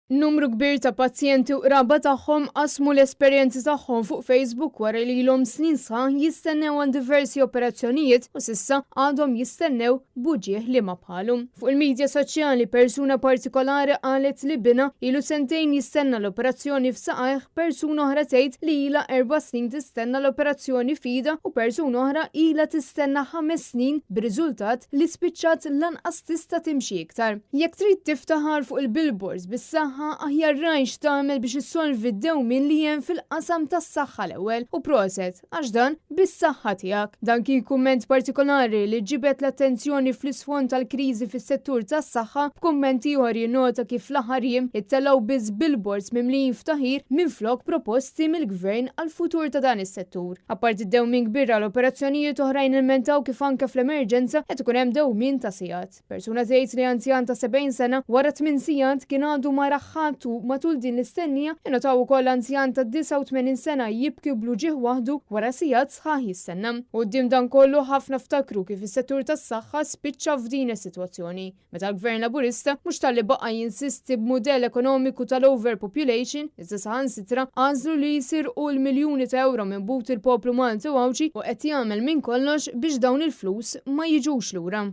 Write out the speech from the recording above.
Numru kbir ta' pazjenti u qraba tagħhom qasmu l-esperjenzi tagħhom fuq Facebook wara li ilhom snin sħaħ jistennew għal diversi operazzjonijiet u s'issa għadhom jistennew b'uġigħ liema bħalu. Fuq il-midja soċjali persuna partikolari qalet li binha ilu sentejn jistenna l-operazzjoni f'saqajh, persuna oħra tgħid li ilha 4 snin tistenna l-operazzjoni f'idha u persuna oħra ilha tistenna 5 snin b'riżultat li spiċċat lanqas tista' timxi iktar. Jekk trid tiftaħar fuq il-billboards bis-saħħa, aħjar ara x'tagħmel biex issolvi d-dewmien li hemm fil-qasam tas-saħħa l-ewwel u proset għax dan bis-saħħa tiegħek. Dan kien kumment partikolari li ġibet l-attenzjoni fl-isfond tal-kriżi fis-settur tas-saħħa, b'kumment ieħor jinnota kif fl-aħħar jiem ittellgħu biss billboards mimlijin ftaħir minflok proposti mill-gvern għal-futur ta' dan is-settur. Apparti d-dewmien kbir għal operazzjonijiet oħrajn, ilmentaw kif anke fl-emerġenza qed ikun hemm dewmien ta' sigħat. Persuna tgħid li anzjan ta' 70 sena wara 8 sigħat kien għadu ma ra ħadd u matul din l-istennija innotaw ukoll anzjan ta' 89 sena jibki bl-uġigħ waħdu wara sigħat sħaħ jistenna. Quddiem dan kollu ħafna ftakru kif is-settur tas-saħħa spiċċa f'din is-sitwazzjoni. Meta l-Gvern Laburista mhux talli baqa' jinsisti b'mudell ekonomiku tal-overpopulation, iżda saħansitra għażlu li jisirqu l-miljuni ta' euro minn but il-poplu Malti u Għawdxi u qed jagħmel minn kollox biex dawn il-flus ma jiġux lura.